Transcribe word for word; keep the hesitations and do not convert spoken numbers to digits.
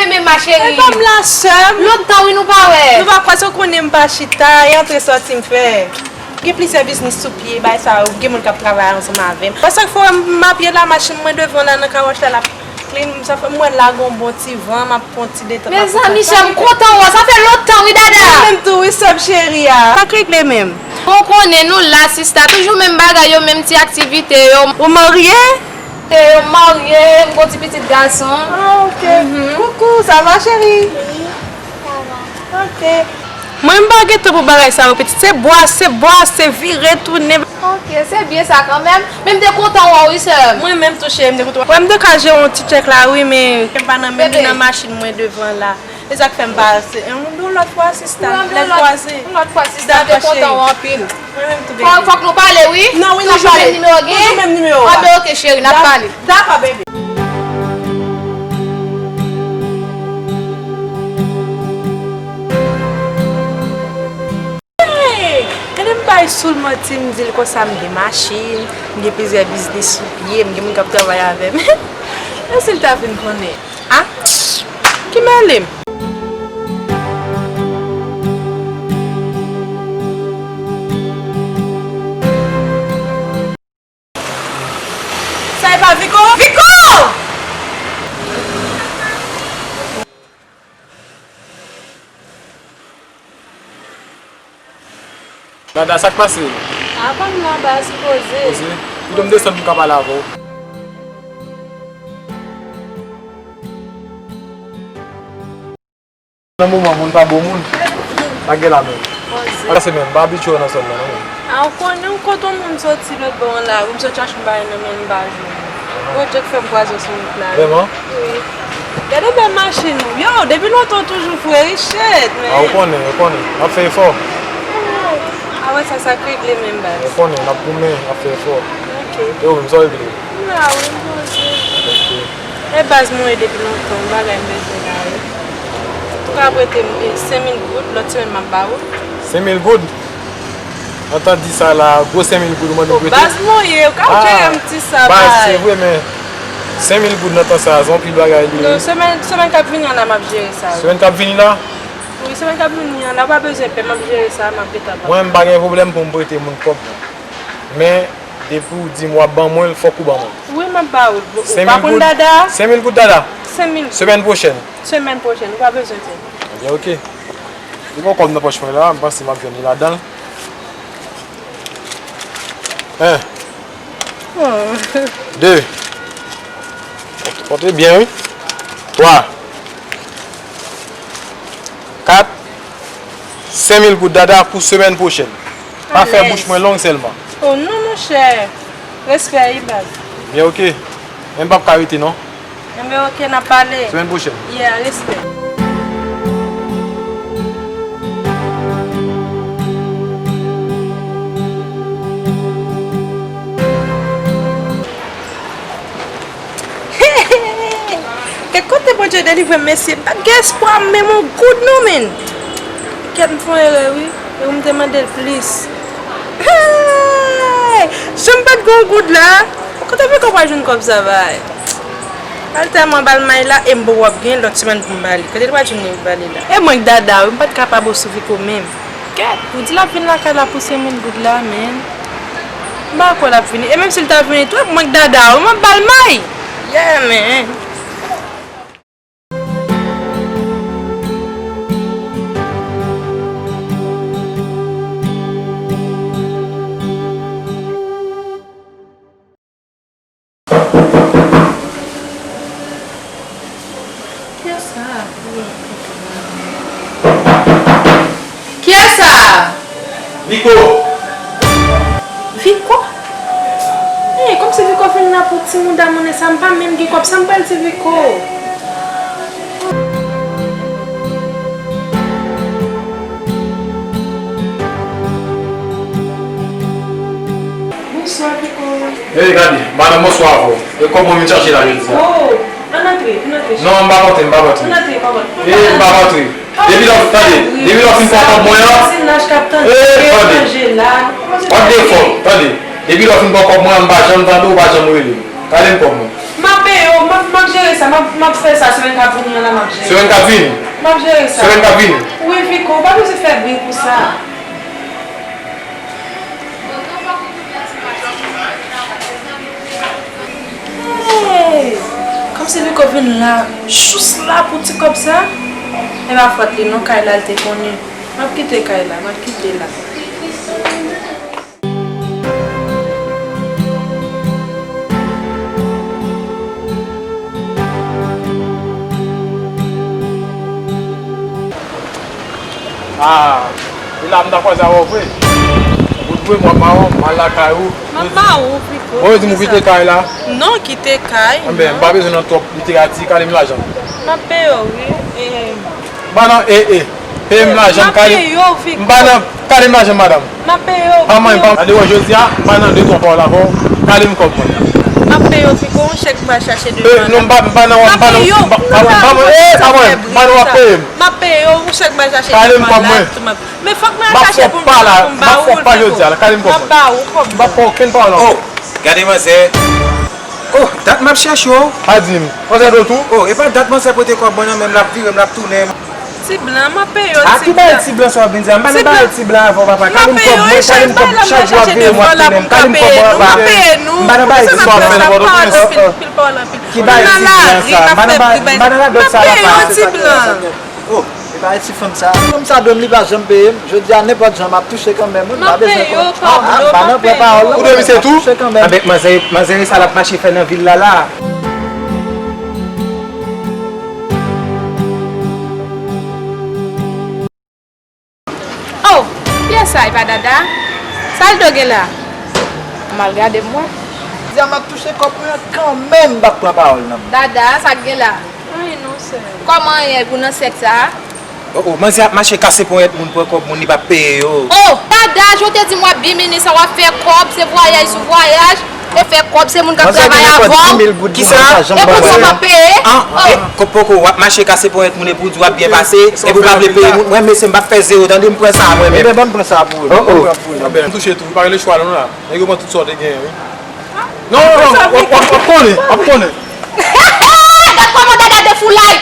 Men ma cheri. E pa m la sè m. Lontan wi nou pa wè. Nou pa kwè, se w konnen m pa chita, e antre sòti m fè. Gen plizyè biznis sou pye, bay sa yo, gen moun k ap travay ansanm avè m. Paske fò m ap ye la, machin mwen devan la nan kawòch la, l ap klin, sa fè m wè la gon bon ti van, m ap pran ti detant. Mezanmi, sè m kontan wè w, sa fè lontan wi dada. Mwen menm tou wi, sè m cheri a. Sa k regle menm? Bon, konnen nou la, sista, toujou menm bagay yo, menm ti aktivite yo. Ou marye? E yo marye, m gon ti pitit gason. Ah, ok. Koukou, ça va, chérie? Wi, sa va. Ok. Mwen, m pa gen tan pou bagay sa yo, pitit. Se bwase, bwase, vire, tounen. Ok, se byen sa kanmenm. Men m te kontan wè w, wi, sè m. Mwen menm tou, cheri, m te kontan. Wè, m te ka jere yon ti tchèk la, wi, men m pa nan men li, nan machin mwen devan la. E sa k fè m pa se yon lòt fwa sista, lè kwaze. Yon lòt fwa sista, m te kontan w anpil. Mwen menm tou, baby. Fòk nou pale wi. Non, wi, n ap pale. Toujou menm nimewo gen? Toujou menm nimewo a. Ah ben, ok, cheri, n ap pale. Dakò, baby. Hey! Gade m bay sou l manti, m di l konsa m gen machin, m gen plizyè biznis sou pye, m gen moun k ap travay avè m. E si l ta vin konnen? Ah, ki mele m? Sa e pa Viko? Viko! Dada, sa k pase? Apa m la baz, poze. Poze? Pito m desann pou m ka pale avè w. Nan moman moun pa bon moun. Pa gen la menm. Poze. Pase menm, m pa abitye w nan zòn nan non. A, ou konnen, ou kote yon moun soti lòt bò an lari, m sot chache yon bagay nan men l, m pa jwenn. Bondye k fè m kwaze w sou wout la wi. Vrèman? Wi. Gade bèl machin ou. Yo, depi lontan w toujou fre wi, shit, man. A, ou konnen, ou konnen. N ap fè efò. A wè sa, sa k regle menm baz. Ou konnen, n ap goumen, n ap fè efò. Ok. E ou menm, sa w regle? M la wi, m poze. Ok. E baz mwen depi lontan, yon bagay m bezwen la wi. Ou ka prete m, e, senk mil goud, lòt semèn m ap ba ou. Senk mil goud? Antan di sa la, gwo senk mil goud ou mande m prete? Baz mwen ye, ou ka jere yon ti sa bay. Baz, se vre, men senk mil goud nan tan sa a, se yon pil bagay li ye. Non, semèn, semèn k ap vini an la, m ap jere sa wi. Semèn k ap vini la? Wi, semèn k ap vini an la, ou pa bezwen pè, m ap jere sa, m ap gentan ba ou. Mwen, m pa gen pwoblèm pou m prete moun kòb. Men, depi w di m w ap ban mwen l, fòk ou ban mwen l. Wi, m ap ba ou l. Ou pa konn dada? Senk mil goud? Senk mil goud dada? Senk mil. Semèn pwochèn. Semèn pwochèn, ou pa bezwen pè. Ebyen, ok. Li gon kòb nan pòch mwen la, m panse m ap jwenn li ladan l. En. De. Konte, konte byen, wi. Twa. Kat. Senk mil goud dada pou semèn pwochèn. Pa fè bouch mwen long sèlman. Oh non, monchè. Respè, wi, baz. Byen, ok. Men m p ap ka rete, non. Enben, ok, n ap pale. Semèn pwochèn. Yeah, respè. Kèk kote Bondye delivre m, mesye. M pa t gen espwa menm yon goud non, menn. Kèt, m fè yon erè, wi. E ou m te mande l plis. Hey! Jan m pa t gen yon goud la. Kote Viko pral jwenn kòb sa bay? Al tèlman ba l may la, e m poko ap gen lòt semèn pou m ba li. Kote li pral jwenn li pou ba li la? E mwen k dada, wi, m pa t kapab osou Viko menm. Kèt, pou di l ap vin lakay la pou senk mil goud la, menn. M pa kwè l ap vini. E menm si l ta vini tou, e mwen k dada, wi, m ap ba l may. Yeah, man. Kiyès sa? Kiyès sa? Viko! Viko? Hey, kòmsi Viko fin la pou ti mouda monnen sa, m pa menm gen kòb, sa m pral di Viko? Bonswa, Viko. Hey, gade, madanm, bonswa avè w. E kòb mwen vin chache la jodi a. Oh, ann antre, vin antre. Non, m p ap antre, m p ap antre. Ann antre, kòman? E, m p ap antre. Depi lè, tande, depi lè w fin pran kòb mwen an. E, tande. W ap defò, tande. Depi lè w fin pran kòb mwen an, m pa janm tande w, w pa janm rele m. Gade m kòb mwen. M ap peye w, m ap, m ap jere sa, m ap, m ap fè sa semèn k ap vini an la, m ap jere. Semèn k ap vini? M ap jere sa. Semèn k ap vini? Wi, Viko, ou pa bezwen fè bri pou sa. Hey! Kòmsi Viko vin la, jis la pou ti kòb sa? E pa fòt li non, kay la l te konnen. M ap kite kay la, m ap kite la. Ah, e la m ta kwaze avè w vre. Ou dwe m, w ap ba w, m al lakay ou. M ap ba ou pito. Bon, yo di m ou kite kay la. Non, kite kay. Anben, m pa bezwen nan twòp literati, kale m lajan. M ap peye w, wi. E, M pa nan e, e. Peye m lajan m, kale m. M pa nan, kale m lajan m, madanm. M ap peye w. Pa mwen, pa mwen. Gade, wè, jodi a, m pa nan de twa pawòl avè w. Kale m kòb mwen. M ap peye w, Viko, yon chèk m pral chache demen. E, non, m pa, m pa nan, m pa nan, m pa, pa mwen, pa mwen, e, pa mwen, m pa nan w ap peye m. M ap peye w, yon chèk m pral chache demen. Kale m kòb mwen. Men fòk mwen al chache pou m, pou m ba ou l, Viko. M ap ba ou kòb mwen. M pa fè okenn pawòl ankò. Oh, gade manzè. Oh, dat m ap chèche w. Pa di m. Manzè do tou? Oh, e pa dat manzè pote kòb mwen nan men m, l ap vire m, l ap tounen. Ti blan, m ap peye w, ti blan. A ki bagay ti blan sa w ap vin di a? M pa nan bagay ti blan avè w, papa. Kale m kòb mwen, kale m kòb, chak jou w ap vire m, w ap tounen m. Kale m kòb mwen, papa. M pa nan bagay ti blan sa. Ki bagay ti blan sa? M pa nan bagay, m pa nan radòt sa, papa. Oh, e bagay ti fanm sa. Fanm sa dwe m, li pa janm peye m. Jodi a, nenpòt jan, m ap touche kanmenm, wi. M pa bezwen kòb. Ah, ah, m pa nan pran pawòl, non. Ou dwe misye tou? Avèk manzè, manzè sa l ap mache fè nan vil la, la. Oh, pyès sa, e pa Dada? Sa l do gen la? M al gade m wè. Jodi a, m ap touche kòb mwen an kanmenm, m p ap pran pawòl nan men w. Dada, sa k gen la? Anyen non, sè. Kòman anyen pou nan sèk sa a? Oh, oh, manzè ap mache kase ponyèt moun, pran kòb moun, li p ap peye yo. Oh, Dada, jan w te di m w ap byen mennen sa, w ap fè kòb, se vwayaj sou vwayaj, e fè kòb, se moun k ap travay avè w. Kisa? E pou di w p ap peye? Ah, e, ko-, poko, w ap mache kase ponyèt moun, epi w di w ap byen pase, epi w pa vle peye moun. Mwen, mesye, m p ap fè zewo, tande, m pran sa a mwen menm. Ebyen, ban m pran sa a pou ou. Oh, oh. Ban m pran pou ou. Ban m touche tou, ou pa gen lechwa non la. Nèg yo pran tout sa w te genyen, wi. Non, non, non, w ap, w ap, w ap konnen, w ap konnen. Gad kòman Dada defoulay.